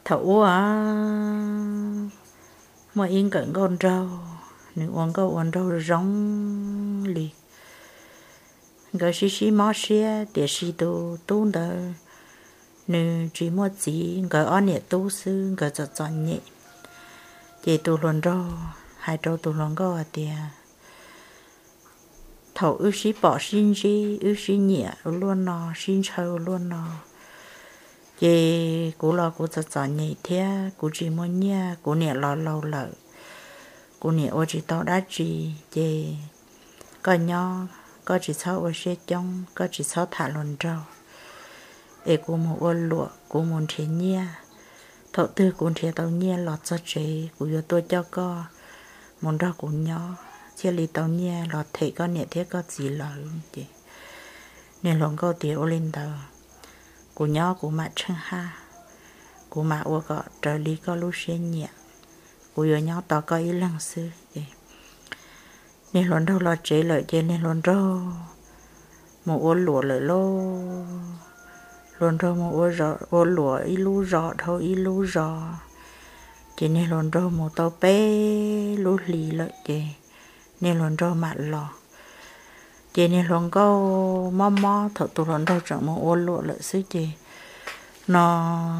Thaum ub muaj ib nkawm nkauj nraug, nws ua nkauj ua nraug zoo li. Nkawd sib sib mob siab, tiam sis tus tub ntawd nws tsis muaj txiv, nkawd ob niam tub xwb, nkawd txom txom nyem. Ces tus hluas nraug hais rau tus hluas nkauj hais tias, thaum wb sib pom sib ntsib, wb sib nyiam ua luaj no, sib ntshaw ua luaj no, ces kuv los kuv txom txom nyem thiab kuv tsis muaj nyiaj, kuv niam los laus lawm, kuv niam ua tsis tau dab tsi, ces koj nyob, koj tsis txhob ua siab coob, koj tsis txhob tham hluas nraug, es kuv mus ua luam, kuv mus nrhiav nyiaj. Thaum twg kuv nrhiav tau nyiaj los txog tsev, kuv yuav tuaj coj koj mus nrog kuv nyob, thiaj li tau nyiaj los them koj niam thiab koj txiv lawv. Ces niag hluas nkauj tias, ua li ntawd, kuv nyob kuv mam tsheej haj, kuv mam ua kom raws li koj lub siab nyiam, kuv yuav nyob tos koj ib leeg xwb. Ces niag hluas nraug los tsev lawm, ces niag hluas nraug mus ua luam lawm lauj. Hluas nraug mus ua luam ib lub zos dhau ib lub zos, ces niag hluas nraug mus tau peb lub hlis lawm, ces niag hluas nraug mam los. Ces niag hluas nkauj mob mob, thaum tus hluas nraug tseem mus ua luam lawm xwb, ces no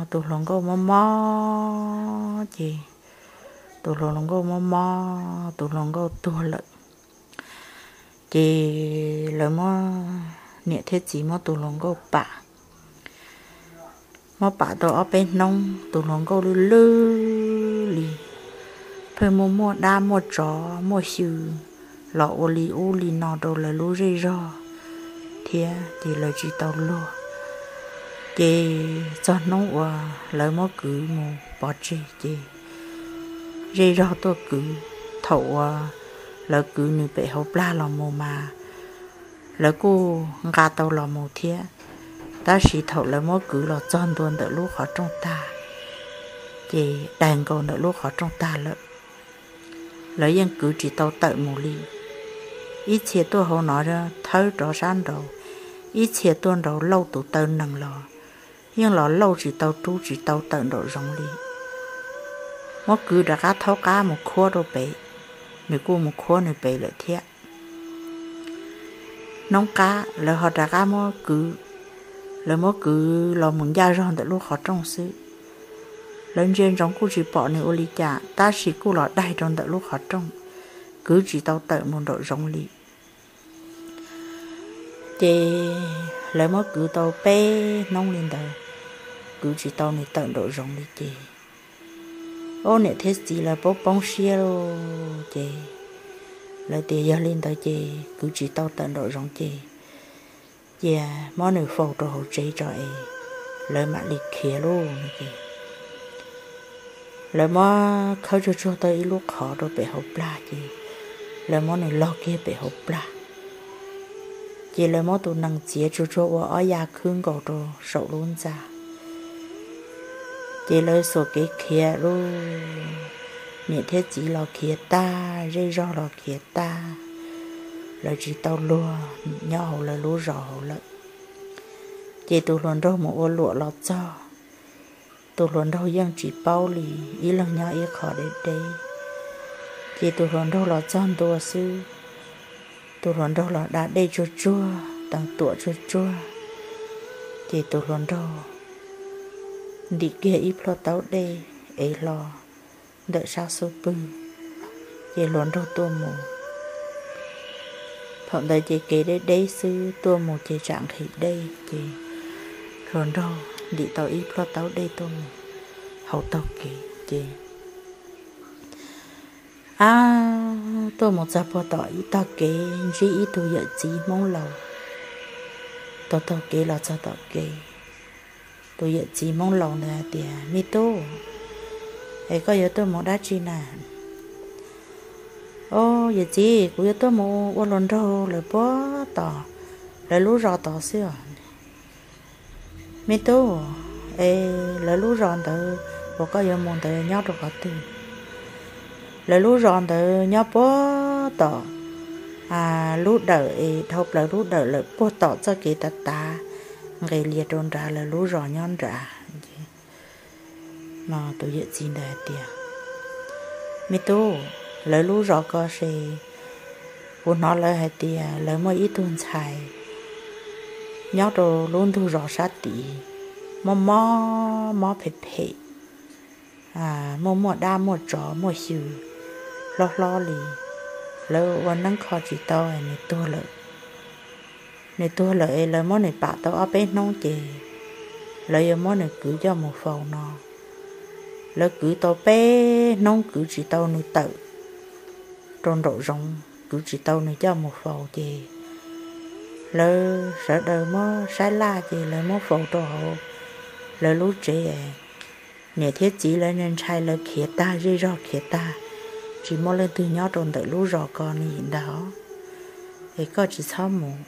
tus hluas nkauj mob mob, ces tus hluas nkauj mob mob, tus hluas nkauj tuag lawm. Ces lawv muab, niam thiab txiv muab tus hluas nkauj pam. Muab pam tau ob peb hnub, tus hluas nkauj lwj lwj li, pheej muaj muaj dab muaj tsov muaj xyw los ua li ub li no rau lawv lub zej zog thiab, ces lawv tsis tau luag. Ces txog hnub uas lawv muab kwv mus pov tseg, ces zej zog tuaj kwv. Thaum uas lawv kwv nws pem hauv plag los mus mas lawv kuj nqa tau los mus thiab, tab sis thaum lawv muab kwv los txog ntua ntawm lub qhov rooj tag, ces daig nkaus ntawm lub qhov rooj tag lawm. Lawv yeej kwv tsis tau tawm mus li. Ib txhia tuaj hauv no thawb rov sab nraud, ib txhia tuaj nraud lauj tus taw nees los yeej los lauj tsis tau rub tsis tau tawm nraum zoov li. Muab kwv rov qab thaub qab mus khuab rau pem, nws kuj mus khuab nws pem lawm thiab. Hnub qab lawv ho rov qab muab kwv, lawv muab kwv los mus ncaj zog ntawm lub qhov rooj xwb. Lawv ntsia ntsoov kuj tsis pom nws ua li cas, tab sis kuj los daig rau ntawm lub qhov rooj, kwv tsis tau tawm mus nraum zoov li. Ces lawv muab kwv tau peb hnub li ntawd, kwv tsis tau nws tawm nraum zoov li ces, ub, niam thiab txiv lawv poob poob siab lauj. Ces lawv tias yog li ntawd ces kwv tsis tau tawm nraum zoov ces cia muab nws faus rau hauv tsev tso es lawv mam li khiav lauj. Ces lawv muab khawb tsuag tsuag tau ib lub qhov rau pem hauv plag ces lawv muab nws log kiag pem hauv plag. Ces lawv muab tus nees txiav tsuag tsuag ua ob ya khwb nkaus rau saum lub ntxa. Ces lawv xuas kev khiav lauj, niam thiab txiv los khiav tag, zej zog los khiav tag, lawv tsis tau luag nyob hauv lawv lub zos hauv lawm. Ces tus hluas nraug mus ua luam los txog, tus hluas nraug yeej tsis paub li, ib leeg nyob ib qho deb deb. Ces tus hluas nraug los txog ntua xwb, tus hluas nraug los da dej tsuag tsuag, teev tuam tsuag tsuag. Ces tus hluas nraug ntim kiag ib plhuaj taub dej es hlo ntawm sab xub pwg, ces hluas nraug tuaj mus. Thaum ntawd ces kev deb deb xwb, tuaj mus ces tsam nqhis dej, ces hluas nraug ntim tau ib plhuaj taub dej tuaj mus hauv taug kev ces, ab, tuaj mus txog puag tom ib tog kev ntsib ib tug yawm txiv Hmoob laus taug taug kev los txog tom kev. Tus yawm txiv Hmoob laus ntawd hais tias, me tub, es koj yuav tuaj mus dab tsi na? Au, yawm txiv, kuv yuav tuaj mus ua hluas nraug lawv puag tom lawv lub zos tod xwb os. Me tub, es lawv lub zos ntawd uas koj yuav mus ntawd nyob rau qhov twg? Lawv lub zos ntawd nyob puag tom lub dawm es dhau plaws lub dawm lawm puag tom txoj kev tav tav nqes lias rau nrad, lawv lub zos nyob nrad. no tus yawm txiv ntawd hais tias, Me tub, lawv lub zos ko ces kuv hnov lawv hais tias lawv muaj ib tug ntxhais nyob rau lub ntug zos sab tid, mob mob mob phem phem, muaj muaj dab muaj tsov muaj xyw hlob hlob li. Lawv ua neeb kho tsis tau, nws tuag lawm. Nws tuag lawm es lawv muab nws pam tau ob peb hnub ces lawv yuav muab nws kwv coj mus faus no. Lawv kwv tau peb hnub kwv tsis tau nws tawm rau nraum zoov, kwv tsis tau nws coj mus faus ces lawv sawv daws muab saib laj ces lawv muab faus rau hauv lawv lub tsev. Niam thiab txiv lawv ntshai, lawv khiav tag, zej zog khiav tag, tsis muaj leej twg nyob rau ntawm lub zos ko li ntag. Es koj tsis txhob mus.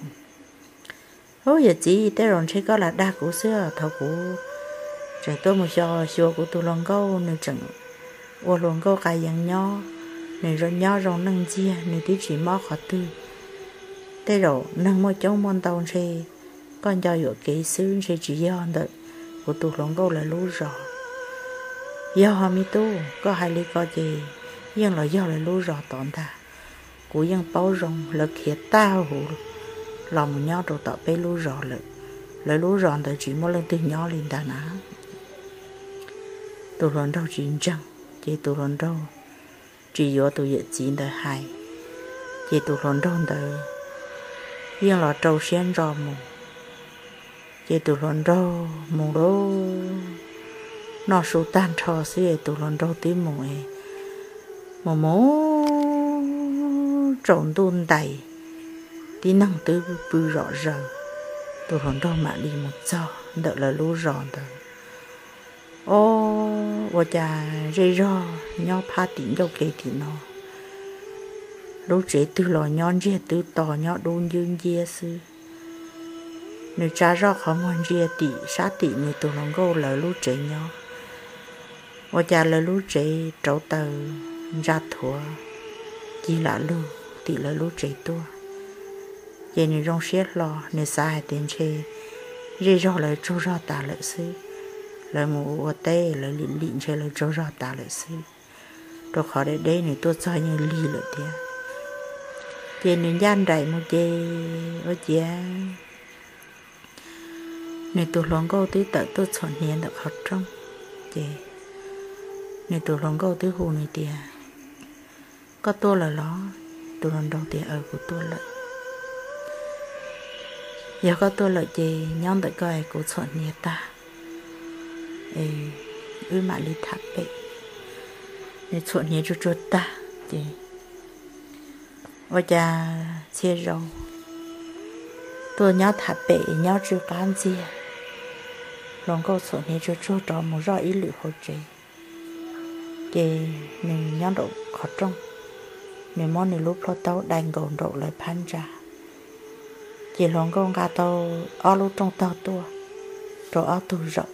Ub, yawm txiv, tej zaum ntshe koj lam dag kuv xwb. Thaum kuv tseem tuaj mus xyuas, xyuas kuv tus hluas nkauj, nws tseem ua hluas nkauj qa yees nyob, nws nyob zoo neej ntxiag, nws twb tsis mob qhov twg. Tej zaum neeg muaj coob muaj ntau, ntshe koj nco yuam kev xwb, ntshe tsis yog ntawm kuv tus hluas nkauj lawv lub zos. Yog me tub, koj hais li ko ces yeej los yog lawv lub zos tod ntag. Kuv yeej paub zoo, lawv khiav tag huv los mus nyob rau tom peb lub zos lawm. Lawv lub zos ntawd tsis muaj leej twg nyob li ntag na. Tus hluas nraug tsis ntseeg, ces tus hluas nraug tsis yuav tus yawm txiv ntawd hais, ces tus hluas nraug ntawd yeej los rau siab ntso mus. Ces tus hluas nraug mus lawm, noj su tag nrho xwb es tus hluas nraug twb mus es mus mus tsaus ntuj ntais, tib neeg twb pw zom zaws, tus hluas nraug mam li mus txog ntawm lawv lub zos ntawd. Ob, ua cas zej zog nyob phab tim ncauj ke tim no, lub tsev twg los nyob ntsiag twb to, nyob dub ncwb nciab xwb. Nws tsa zoj qhov muag ntsia tim sab tim nws tus hluas nkauj lawv lub tsev nyob, ua cas lawv lub tsev rauv taws ntsa thuav cig lam lug tim lawv lub tsev tuaj. Ces nws zoo siab hlo, nws xav hais tias ntshe zej zog lawv tsaug zog tas lawm xwb, lawv mus ua ua teb lawv lim lim ntshe lawv tsaug zog tas lawm xwb, rau qhov deb deb nws tuaj txog yeej lig lawm thiab. Ces nws ncaj nraim mus ces ua ciav nws tus hluas nkauj twb tawm tuaj txhuam hniav ntawm qhov rooj. Ces nws tus hluas nkauj twb hu nws tias, Koj tuaj lawm los? Tus hluas nraug tias, Aws, kuv tuaj lawm. Yog koj tuaj lawm ces nyob ntawm koj es kuv txhuam hniav tag es wb mam li tham pem. Nws txhuam hniav tsuag tsuag tag ces ua cas txhia zaus tuaj nyob tham pem nyob tsw qab ntxiag. Hluas nkauj txhuam hniav tsuag tsuag rov mus zoj ib lwm hauv tsev. Ces nws nyob nraum qhov rooj, nws muab nws lub plhaub taub dai nkaus nraum lawv phab ntsa. Ces hluas nkauj nqa tau ob lub rooj tog tuaj rau ob tug zaum.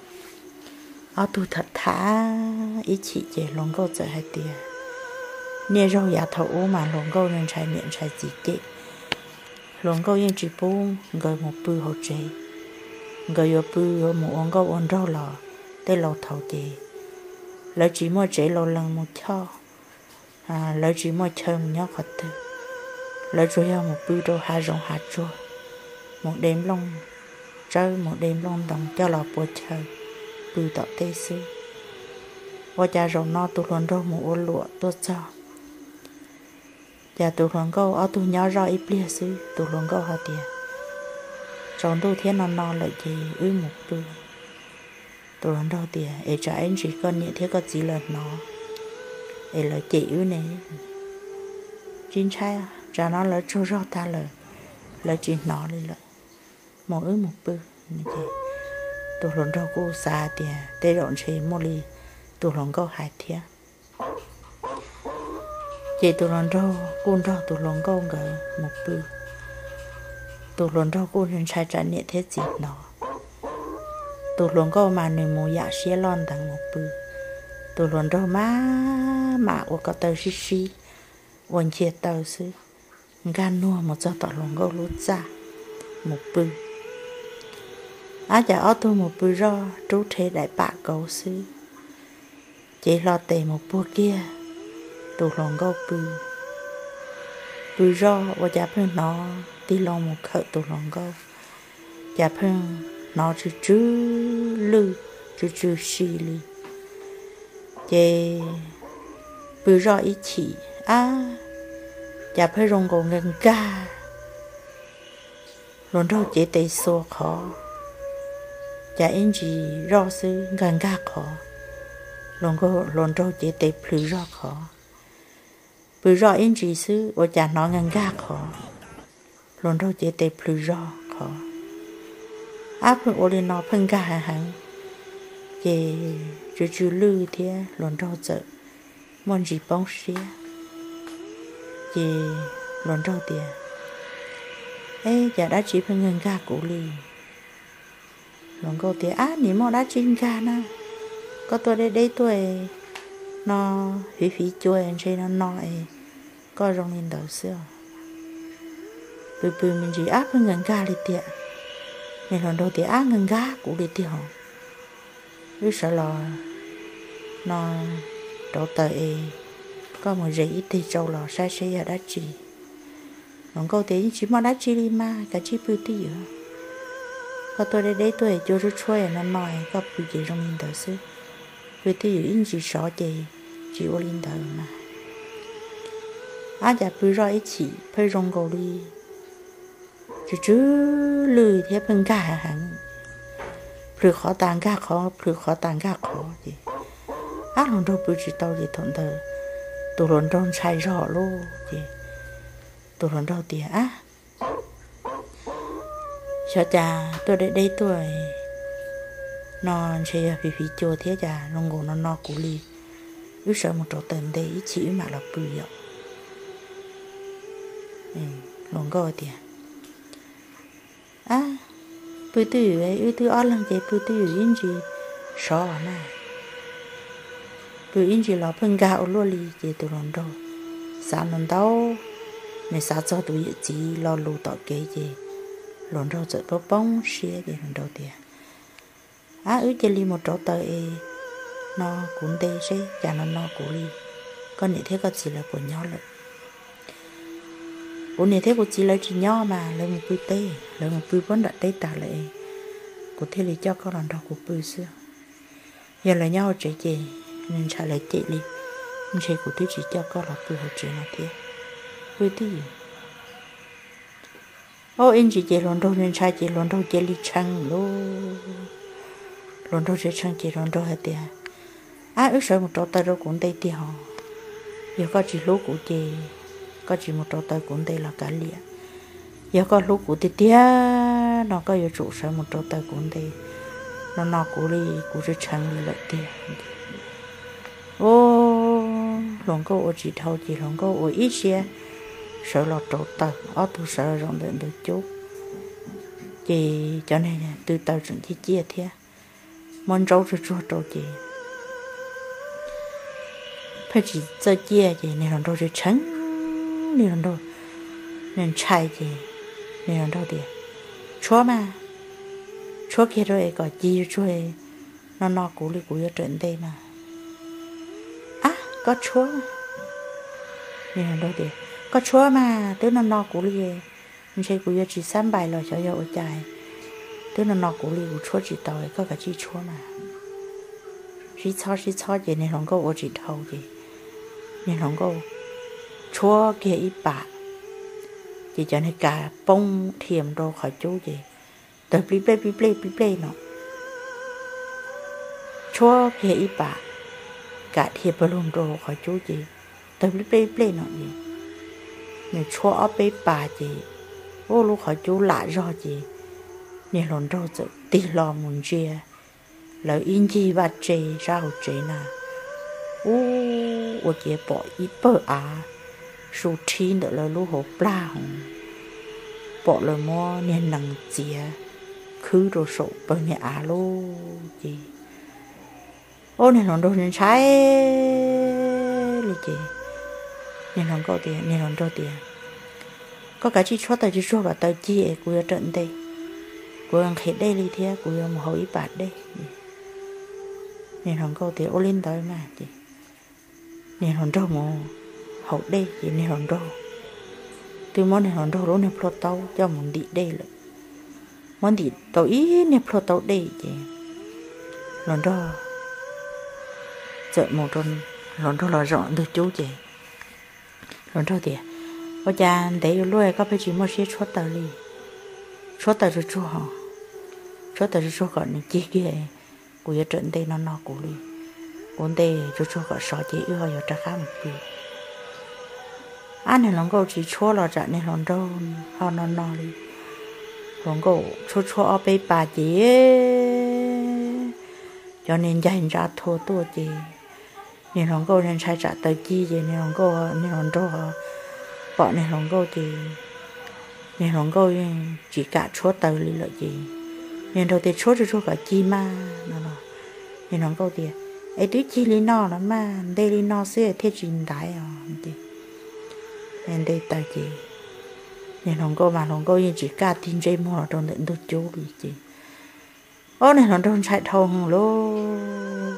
Ob tug tham tham ib chim ces hluas nkauj txawm hais tias, niaj zaug yav thaum ub mas hluas nkauj ntshai niam ntshai txiv cem, hluas nkauj yeej tsis pub nkawd mus pw hauv tsev. Nkawd yuav pw yuav mus ua nkauj ua nraug los tej laus thaud ces lawv tsis muaj tsev laus lees mus choj, lawv tsis muaj chaw mus nyob qhov twg, lawv tsuas yog mus pw rau hav zoov hav tsuag, mus de nplooj tsawb mus de nplooj ntoos coj los pua chaw pw tom teb xwb. Ua cas zaum no tus hluas nraug mus ua luam tuaj txog, cas tus hluas nkauj ob tug nyob zoj ib pliag xwb tus hluas nkauj hais tias, tsaus ntuj thiab no no lawm ces wb mus pw. Tus hluas nraug tias, es tsam ib ntsis koj niam thiab koj txiv lawv hnov es lawv cem wb ne. Tsis ntshai, tsam no lawv tsaug zog tag lawm, lawv tsis hnov li lawm, mus wb mus pw. Tus hluas nraug kuj xav tias tej zaum ntshe muaj li tus hluas nkauj hais thiab. Ces tus hluas nraug kuj nrog tus hluas nkauj nkawd mus pw. Tus hluas nraug kuj ntshai tsam niam thiab txiv hnov. Tus hluas nkauj mas nws mus yam siab loj nteev mus pw. Tus hluas nraug mas mam ua ko taw sib sib, ua nciag taw xwb, nkag nuag mus txog tom hluas nkauj lub txaj mus pw. Ab, cas ob tug mus pw zoj rub rhe daim pam kauv xwb, cev hlo tes mus puag kiag tus hluas nkauj pw. Pw zoj ua cas pheej hnov tig loo mus khawm tus hluas nkauj, cas pheej hnov tsw tsw lwj, tsw tsw si li. Ces pw zoj ib chim, ab, cas pheej zoo nkaus nkag nkag hluas nraug cev tes xua qhov, cas ib ntsis zoj xwb nkag nkag qhov, hluas nraug cev tes plhws zog qhov. Pw zoj ib ntsis xwb ua cas hnov nkag nkag qhov, hluas nraug cev tes plhws zog qhov. Ab, pheej ua li no pheej nkag heev heev, ces tsw tsw lwj thiab hluas nraug txawm muaj ntsis poob siab. Ces hluas nraug tias, Eb, cas dab tsi pheej nkag nkag kuv li? Hluas nkauj tias, Ab, nim muaj dab tsi nkag na? Koj tuaj deb deb tuaj no, fiv fiv cua ntshe no no es koj zoo li ntawd xwb os. Pw pw me ntsis, ab, pheej nkag nkag li tiag. Niag hluas nraug tias, Ab, nkag nkag kuv li tiag os. Wb sawv los no rauv taws es koj mus zes ib teg tsau los saib seb yog dab tsi. Hluas nkauj tias, Yeej tsis muaj dab tsi li mas, kav tsij pw twj ywm. Koj tuaj deb deb tuaj es cua tshuab tshuab no no es koj pw ces zoo li ntawd xwb. Pw twj ywm ib ntsis sov ces tsis ua li ntawd mas. Ab, cas pw zoj ib chim pheej zoo nkaus li tsw tsw lwj thiab pheej nkag heev heev, plhws qhov tas nkag qhov, plhws qhov tas nkag qhov ces, ab, hluas nraug pw tsis tau ces thaum ntawd tus hluas nraug ntshai zog lauj ces tus hluas nraug tias, Ab, xyov cas tuaj deb deb tuaj no ntshe yog fiv fiv cua thiab cas zoo nkaus no no kuv li. Wb sawv mus rauv taws nte ib chim wb mam los pw yom. Hluas nkauj tias, Ab, pw twj ywm, wb twb ob leeg ces pw twj ywm ib ntsis sov na. Pw ib ntsis los pheej nkag ua luaj li ces tus hluas nraug xav ntau ntau, nws xav txog tus yawm txiv lo lus tom kev ces hluas nraug txawm poob poob siab ces hluas nraug tias, Ab, wb cia li mus rauv taws es no kuv nte seb cas no no kuv li. Koj niam thiab koj txiv lawv puas nyob lawm? Kuv niam thiab kuv txiv lawv tsis nyob mas lawv mus pw teb, lawv mus pw puag nram teb tag lawm es kuv thiaj li coj koj los nrog kuv pw xwb. Yog lawv nyob hauv tsev ces nws ntshai lawv cem li, ntshe kuv twb tsis coj koj los pw hauv tsev no thiab. Pw twj ywm. Ob, ib ntsis ces hluas nraug ntshai ces hluas nraug cia li tshee lauj. Hluas nraug tshee tshee ces hluas nraug hais tias, Ab, wb sawv mus rauv taws rau kuv nte tiag os. Yog koj tsis hlub kuv ces koj tsis mus rauv taws kuv nte los kav liam. Yog koj hlub kuv tiag tiag no koj yuav tsum sawv mus rauv taws kuv nte. No no kuv li kuv tshee tshee li lawm tiag. Ub, hluas nkauj ua tsis dhau ces hluas nkauj ua ib siab sawv los rauv taws, ob tug sawv los zaum ntawm ntug cub. Ces cov niag tw taws tseem ciaj ciaj thiab, muab ntsaub tsuag tsuag rau ces pheej tsis txawj ciaj ces niag hluas nraug tshee tshee, niag hluas nraug ntshai ces niag hluas nraug tias, Tshuab mas, tshuab kiag rau es kom ci tsuag, no no kuv li kuv yuav rawm nte mas. Ab, koj tshuab mas. Niag hluas nraug tias, Koj tshuab mas, twb no no kuv li, ntshe kuv yuav tsis xab npais los xyov yog ua cas, twb no no kuv li kuv tshuab tsis tau, koj kav tsij tshuab mas. Sib txhob sib txhob ces niag hluas nkauj ua tsis dhau ces niag hluas nkauj tshuab kiag ib pas, ces cov niag kas poob dhia mus rau qhov cub ces tawg plig plej plig plej plig plej no. Tshuab kiag ib pas, kas dhia pawg lug rau qhov cub ces tawg plig plej plig plej no ces nws tshuab ob peb pas ces, ub, lub qhov cub lam zog ces niag hluas nraug txawm tig hlo mus ntsia lawv ib ncig vaj tse sab hauv tsev na. Ub, ua ciav pom ib pawg av su rhib ntawm lawv lub hauv plag hov, pom lawv muab niag nees txiav khwb rau saum pawg niag av lub ces, ub, niag hluas nraug ntshai li ces niag hluas nkauj tias, niag hluas nraug tias, Koj kav tsij tshuab taws tsuag tsuag kom taws cig es kuv yuav rawm nte, kuv nqhis dej li thiab kuv yuav mus haus ib pas dej. Niag hluas nkauj tias, Ua li ntawd mas. Ces niag hluas nraug mus haus dej ces niag hluas nraug twb muab niag hluas nraug lub niag plhuaj taub coj mus ntim dej lawm. Muab ntim tau ib niag plhuaj taub dej ces hluas nraug txawm mus, hluas nraug los zaum ntug cub ces hluas nraug tias, Ua cas ntev ua luaj koj pheej tsis muaj siab tshuab taws li? Tshuab taws tsuag tsuag, tshuab taws tsuag tsuag kom nws cig kiag, kuv yuav rawm ntej no no kuv li. Kuv ntej tsuag tsuag kom sov ces wb ho yuav rov qab mus pw. Ab, niag hluas nkauj tsis tshuab los tsam niag hluas nraug ho no no li. Hluas nkauj tshuab tshuab ob peb pas ces cov niag ncaig ntsa thua tuaj ces niag hluas nkauj ntshai tsam taws cig ces niag hluas nkauj, niag hluas nraug pom niag hluas nkauj ces niag hluas nkauj yeej tsis kam tshuab taws li lawm ces niag nraug tias, Tshuab tsuag tsuag kom cig mas no los niag hluas nkauj tias, Es twb cig li no los mas, nte li no xwb thiaj tsis ntaiv os. Ces nte taws ces niag hluas nkauj mas hluas nkauj yeej tsis kam tig ntsej muag los rau ntawm ntug cub li ces, ob, niag hluas nraug ntshai dhau hwv lauj.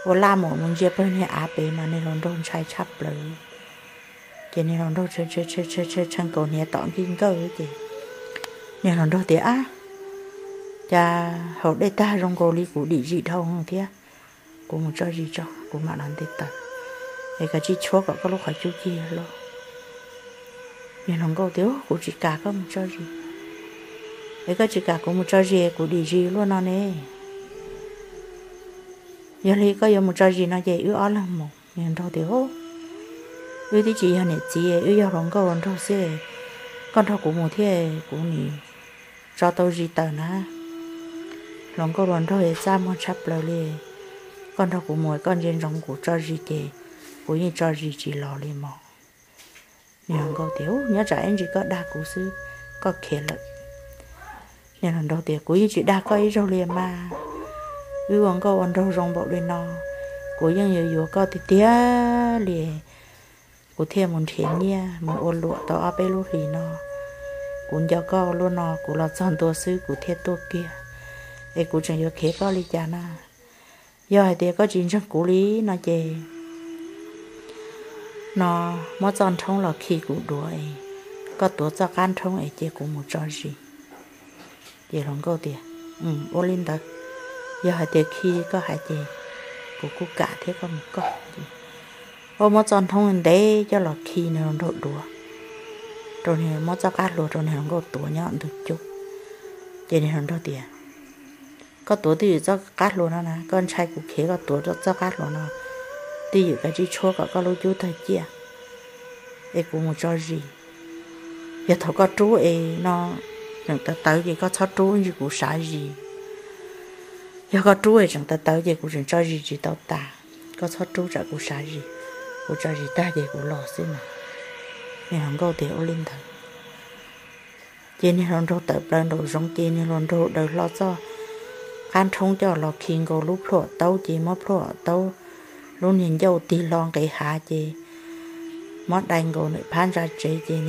Ua laj mus mus ntsia pawg niag av pem mas niag hluas nraug ntshai tshaj plaws. Ces niag hluas nraug tshee kaus hniav tom nkij nkawj ces niag hluas nraug tias, Ab, cas haus dej tag zoo nkaus li kuv dim zis dhau hwv thiab. Kuv mus tso zis tso kuv mam los nte taws, es koj tsij tshuab kom koj lub qhov cub cig hlo. Niag hluas nkauj tias, Kuv tsis kam koj mus tso zis. Es koj tsis kam kuv mus tso zis kuv dim zis luaj no ne. Yog li koj yuav mus tso zis no ces wb ob leeg mus. Niag nraug tias, Wb twb tsis yog niam txiv, wb yog hluas nkauj hluas nraug xwb, koj nrog kuv mus thiab kuv nim tso tau zis taws na. Hluas nkauj hluas nraug txaj muag tshaj plaws li. Koj nrog kuv mus koj ntsia ntsoov kuv tso zis ces kuv yeej tso zis tsis los li mog. Niag hluas nkauj tias, Nyob tsam ib ntsis koj dag kuv xwb, koj khiav lawm. Niag hluas nraug tias, Kuv yeej tsis dag koj ib zaug li mas. Wb ua nkauj ua nraug zoo npaum li no, kuv yeej yuav yuav koj tiag tiag li. Kuv thiaj mus nrhiav nyiaj mus ua luam tau ob peb lub hlis no. Kuv nco koj luaj no kuv los txog ntua xwb kuv thiaj tuaj kiag, es kuv tseem yuav khiav koj li cas na? Yog hais tias koj tsis ntseeg kuv li no ces no muab txoj nrhoob los khi kuv duav es koj tuav txoj qab nrhoob es cia kuv mus tso zis. Ces hluas nkauj tias, Ua li ntawd, yog hais tias khi koj hais ces kuv kuj kam thiab, koj mus koj. Ces ua muab txoj nrhoob ntev coj los khi niag hluas nraug duav rau, muab txoj qab hlua rau niag hluas nkauj tuav nyob ntug cub. Ces niag hluas nraug tias, Koj tuav twj ywm txoj qab hlua no na, koj ntshai kuv khiav koj tuav txoj qab hlua no, twj ywm kav tsij tshuab kom koj lub cub tawg ciaj es kuv mus tso zis. Yog thaum koj rub es no tseem tawv tawv ces koj txhob rub ib ntsis kuv sav zis. Yog koj rub es tseem tawv tawv ces kuv tseem tso zis tsis tau tas. Koj txhob rub tsam kuv sav zis, kuv tso zis tag ces kuv los xwb na. Niag hluas nkauj tias ua li ntawd. Ces niag hluas nraug tawm plaws nraum zoov ces niag hluas nraug daws hlo txoj qab nrhoob coj los khi nkaus lub plhuaj taub ces muab plhuaj taub lub niag ncauj tig hlo nqis hav ces muab dai nkaus ntawm phab ntsa tsev ces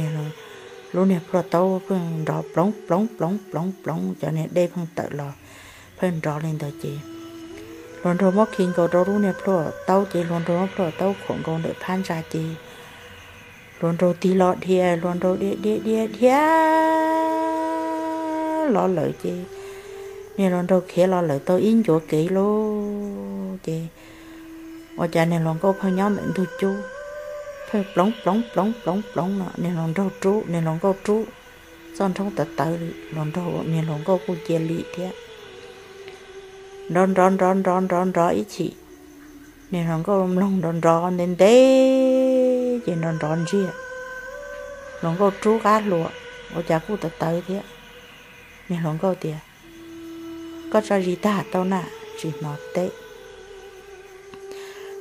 lub niag plhuaj taub pheej nrov ploov ploov ploov ploov ploov, cov niag dej pheej tawm los pheej nrov li ntawd ces hluas nraug muab khi nkaus rau lub niag plhuaj taub ces hluas nraug muab plhuaj taub khuam nkaus ntawm phab ntsa ces hluas nraug tig los dhia, hluas nraug dhia dhia dhia dhia los lawm ces niag hluas nraug khiav los lawm tau ib ncuav kev lauj ces ua cas niag hluas nkauj pheej nyob ntawm ntug cub pheej ploov ploov ploov ploov ploov no, niag hluas nraug rub, niag hluas nkauj rub txoj nrhoob tawv tawv li, hluas nraug, niag hluas nkauj kuj cia li thiab. Nrov nrov nrov nrov nrov nrov ib chim, niag hluas nkauj mloog nrov nrov ntev ntev ces nrov nrov ntsiag. Hluas nkauj rub qab hlua, ua cas kuj tawv tawv thiab. Niag hluas nkauj tias, Koj tso zis tag tau na, tsis hnov teb.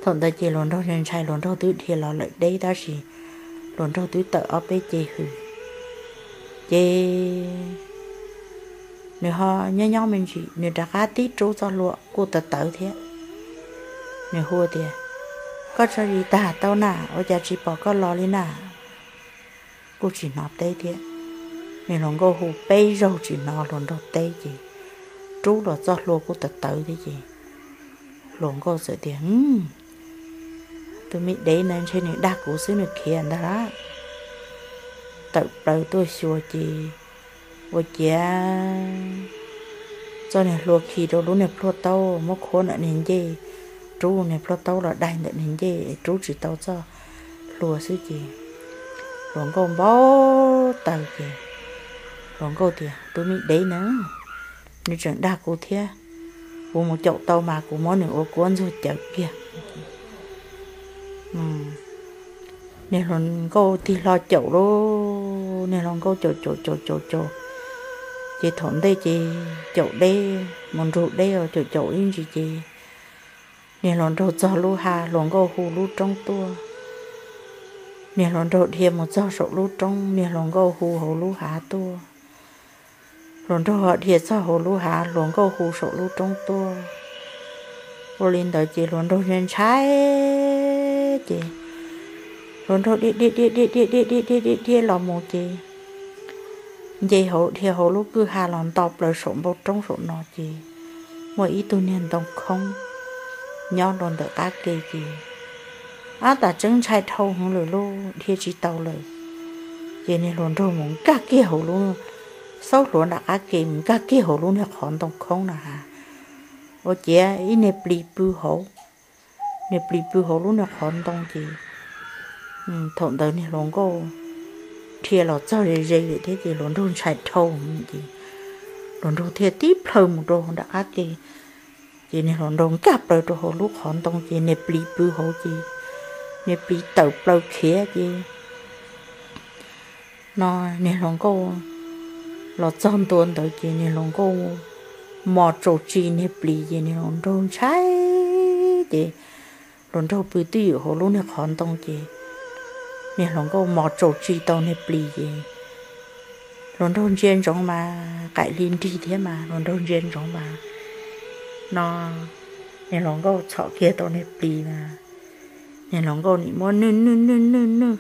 Thaum ntawd ces hluas nraug ntshai ntshai, hluas nraug twb dhia los lawm deb tab sis hluas nraug twb tawm ob peb ce hws. Ces nws ho nyob nyob me ntsis nws rov qab tib rub txoj hlua kuj tawv tawv thiab. Nws hu tias, Koj tso zis tag tau na, ua cas tsis pom koj los li na? Kuj tsis hnov teb thiab. Niag hluas nkauj hu peb zaug tsis hnov hluas nraug teb ces rub los txoj hlua kuj tawv tawv thiab ces Hluas nkauj txawm tias, Tus me dev na ntshe nws dag kuv xwb, nws khiav ntag lawm. Tawm plaws tuaj xyuas ces ua ciav txoj niag hlua khi rau lub niag plhuaj taub, muab khuab ntawm niag ncej, rub niag plhuaj taub los daig ntawm niag ncej, rub tsis tau txoj hlua xwb ces hluas nkauj npau taws ces hluas nkauj tias, Tus me dev na, nws tseem dag kuv thiab, kuv mus caum tau mas kuv muab nws ua kuab ntxuag cawv kiag. Niag hluas nkauj tig hlo caum lauj, niag hluas nkauj caum caum caum caum caum, ces thaum ntej ces caum deb mus nrug deb os, caum caum ib ntsis ces niag hluas nraug txog lub hav, hluas nkauj hu lub roob tuaj. Niag hluas nraug dhia mus txog saum lub roob, niag hluas nkauj hu hauv lub hav tuaj. Hluas nraug dhia txog hauv lub hav, hluas nkauj hu saum lub roob tuaj. Ua li ntawd ces hluas nraug ntshai ntshai ces hluas nraug dhia dhia dhia dhia dhia dhia dhia dhia dhia dhia los mus ces nce hauv, dhia hauv lub kwj ha los nto plaws saum npoo roob saum no ces muaj ib tug niag ntoo khoob nyob rau ntawm qab ke ces, ab, tas tseeb ntshai dhau heev lawm lauj, dhia tsis tau lawm. Ces niag hluas nraug mus nkag kiag hauv lub, xaub hluav nram qab ke mus nkag kiag hauv lub niag qhov ntoo khoob na has, ua ciav ib niag plis pw hauv, niag plis pw hauv lub niag qhov ntoo ces thaum ntawd niag hluas nkauj dhia los txog ze ze lawm thiab ces hluas nraug ntshai dhau ces hluas nraug thiaj tib plhaw mus rau nram qab ke. Ces niag hluas nraug nkag plaws rau hauv lub qhov ntoo ces niag plis pw hauv ces niag plis tawm plaws khiav ces no niag hluas nkauj los txog ntua ntawd ces niag hluas nkauj mos tsaus tsi niag plis ces niag hluas nraug ntshai ces hluas nraug pw twj ywm hauv lub niag qhov ntoo ces niag hluas nkauj mos tsaus tsi tau niag plis ces hluas nraug ntsia ntsoov mas qaim hli nrig thiab mas hluas nraug ntsia ntsoov mas no niag hluas nkauj txhom kiag tau niag plis mas niag hluas nkauj nim muab nwj nwj nwj nwj nwj,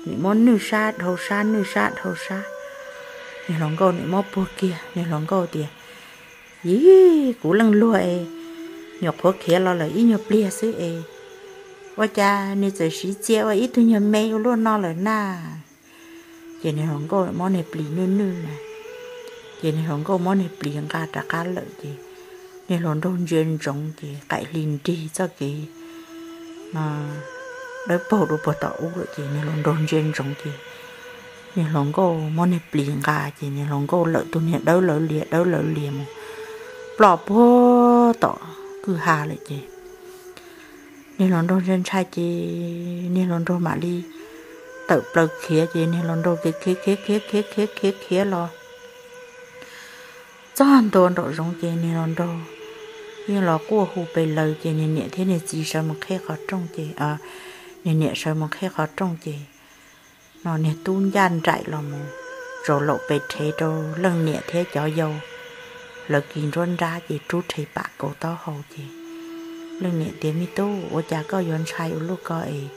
nim muab nwj sab dhau sab nwj sab dhau sab. Niag hluas nkauj nim muab puag kiag, niag hluas nkauj tias, Yig, kuv leej luag es nyuam qhuav khiav los lawm ib nyuag pliag xwb es ua cas nws txawm siv txia ua ib tug nyuag me ua luaj no lawm na? Ces niag hluas nkauj muab niag plis nwj nwj na, ces niag hluas nkauj muab niag plis nqa rov qab lawm ces niag hluas nraug ntsia ntsoov ces qaim hli nrig txoj kev dawb paug dua puag tom ub lawm ces niag hluas nraug ntsia ntsoov ces niag hluas nkauj muab niag plis nqa ces niag hluas nkauj lawm tus niag dawb lawv lias dawb lawv lias mus ploj puag tom kwj ha lawm ces niag hluas nraug ntshai ntshai ces niag hluas nraug mam li tawm plaws khiav ces niag hluas nraug khiav khiav khiav khiav khiav khiav khiav los txog ntua nraum zoov ces niag hluas nraug yeej los quaj hu pes lawg ces niag niam thiab niag txiv sawv mus qhib qhov rooj ces, niag niam sawv mus qhib qhov rooj ces no niag tub ncaj nraim los mus tsaus laum pes rhev rau leej niam thiab cov yau lawv kis nruab nrab ces rub rhe pam kaus taub hau ces leej niam tias, Me tub, ua cas koj yuav ntshai ua luaj ko es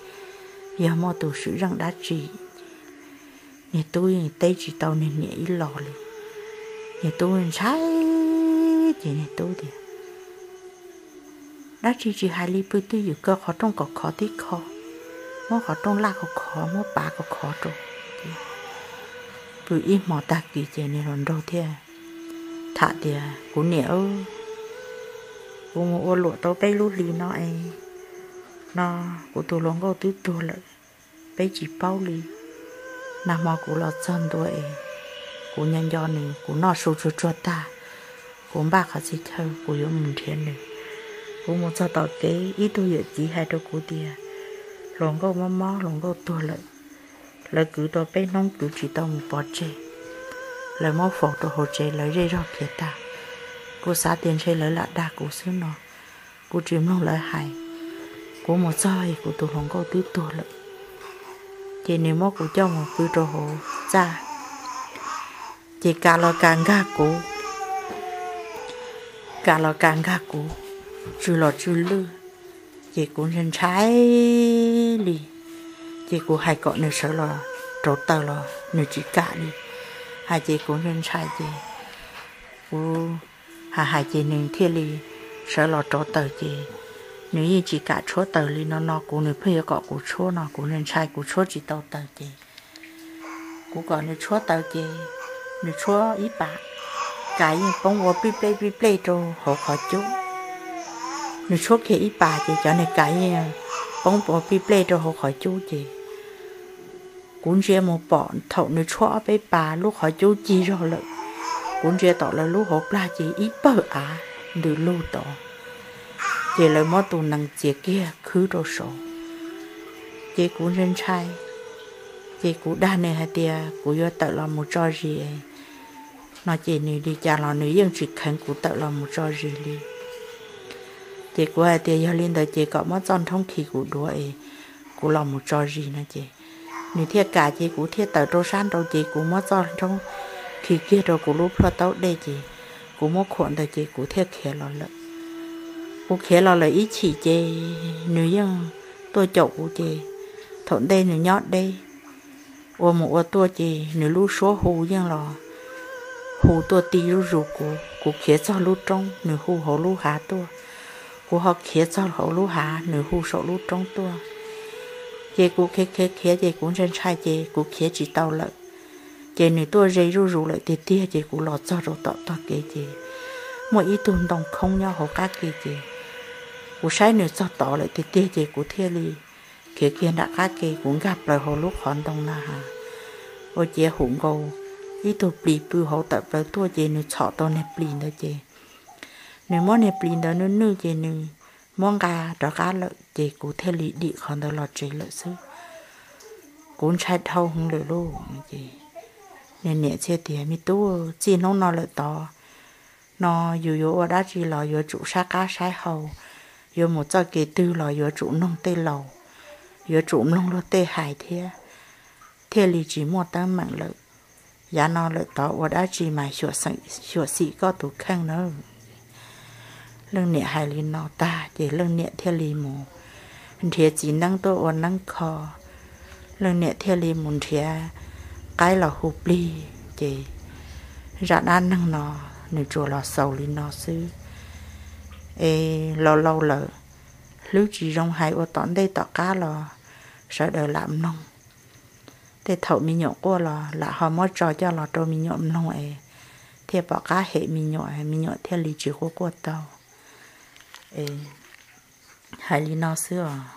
yog muaj tus swm zeej dab tsi? Niag tub yeej teb tsis tau niag niam ib los li. Niag tub ntshai ces niag tub tias, Dab tsi tsis hais li, pw twj ywm kaw qhov rooj kom khov tib kho, muab qhov rooj laj khov khov, muab pav khov khov rau. Pw ib hmo tag kis ces niag hluas nraug thiaj tham tias, Kuv niam, kuv mus ua luam tau peb lub hlis no es no kuv tus hluas nkauj twb tuag lawm, peb tsis paub li. Nag hmo kuv los txog ntua es kuv nco nco nws, kuv noj su tsuag tsuag tag, kuv npaj qhov txhia chaw kuv yuav mus nrhiav nws. Kuv mus txog tom kev ib tug yawm txiv hais rau kuv tias hluas nkauj mob mob, hluas nkauj tuag lawm. Lawv kwv tau peb hnub kwv tsis tau mus pov tseg, lawv muab faus rau hauv tsev lawv zej zog khiav tag. Kuv xav tias ntshe lawv lam dag kuv xwb no, kuv tsis mloog lawv hais. Kuv mus txog es kuv tus hluas nkauj twb tuag lawm, ces nws muab kuv coj mus pw rau hauv txaj, ces kam los kam nkag kuv, kam los kam nkag kuv, tsw los tsw lwj, ces kuv ntshai ntshai li. Ces kuv hais kom nws sawv los rauv taws los nws tsis kam li. Hais ces kuv ntshai ntshai ces kuv hais hais ces nws thiaj li sawv los rauv taws ces Nws yeej tsis kam tshuab taws li no no, kuv nws pheej yuav kom kuv tshuab no, kuv ntshai kuv tshuab tsis tau taws ces kuv kom nws tshuab taws ces nws tshuab ib pas, kas yeej poob ua pij plej pij plej rau hauv qhov cub. Nws tshuab kiag ib pas ces cov niag kas yeej poob ua pij plej rau hauv qhov cub ces kuv ntsia mus pom thaum nws tshuab ob peb pas lub qhov cub cig zog lawm. Kuv ntsia tom lawv lub hauv plag ces ib pawg av ntws lug tod, ces lawv muab tus nees txiav kiag khwb rau saud. Ces kuv ntshai ntshai, ces kuv dag nws hais tias kuv yuav tawm los mus tso zis no ces nws li cas los nws yeej tsis kheev kuv tawm los mus tso zis li. Ces kuv hais tias yog li ntawd ces kom muab txoj nrhoob khi kuv duav es kuv los mus tso zis no ces nws thiaj kam ces kuv thiaj tawm rau sab nraud ces kuv muab txoj nrhoob khi kiag rau kuv lub plhuaj taub dej ces kuv muab khuam ntawd ces kuv thiaj khiav los lawm. Kuv khiav los lawm ib chim ces nws yeej tuaj caum kuv ces thaum ntej nws nyob deb, ua mus ua tuaj ces nws lub suab hu yeej los hu tuaj ti zuj zus kuv. Kuv khiav txog lub roob nws hu hauv lub hav tuaj, kuv ho khiav txog hauv lub hav nws hu saum lub roob tuaj. Ces kuv khiav khiav khiav ces kuv ntshai ntshai ces kuv khiav tsis tau lawm. Ces nws tuaj ze zuj zus lawm tiag tiag ces kuv los txog rau tom tog kev ces muaj ib tug ntoo khoob nyob hauv qab ke ces kuv saib nws txog tod lawm tiag tiag ces kuv thiaj li khiav kiag nram qab ke kuv nkag plaws hauv lub qhov ntoo na has, ua ciav hum nkaus ib tug plis pw hauv tawm plaws tuaj ces nws txhom tau niag plis ntawd ces nws muab niag plis ntawd nwj nwj ces nws muab nqa rov qab lawm ces kuv thiaj li dim qhov ntawd los tsev lawm xwb. Kuv ntshai dhau heev lawm lauj. Ces nws niam thiaj tias me tub, txij hnub no lawm tod no yus yuav ua dab tsi los yuav tsum saib qab saib hau, yuav mus txoj kev twg los yuav tsum mloog tej laus, yuav tsum mloog luag tej hais thiab, thiaj li tsis muaj teeb meem lawm. Yav no lawm tod ua dab tsi mas xyuam xim koj tus kheej nawb. Leej niam hais li no tag ces leej niam thiaj li mus nrhiav txiv neeb tuaj ua neeb kho. Leej niam thiaj li mus nrhiav qaib los hu plig ces zaj dab neeg no nws tsuas los xaus li no xwb. Es laus laus lawm, hlwb tsis zoo hais ua tom ntej tom qab los sawv daws lam mloog. Tej thaum me nyuam quaj los lam ho muab tso coj los rau me nyuam mloog es thiaj pom qab hem me nyuam, me nyuam thiaj li tsis quaj quaj tau. Hais li no xwb os.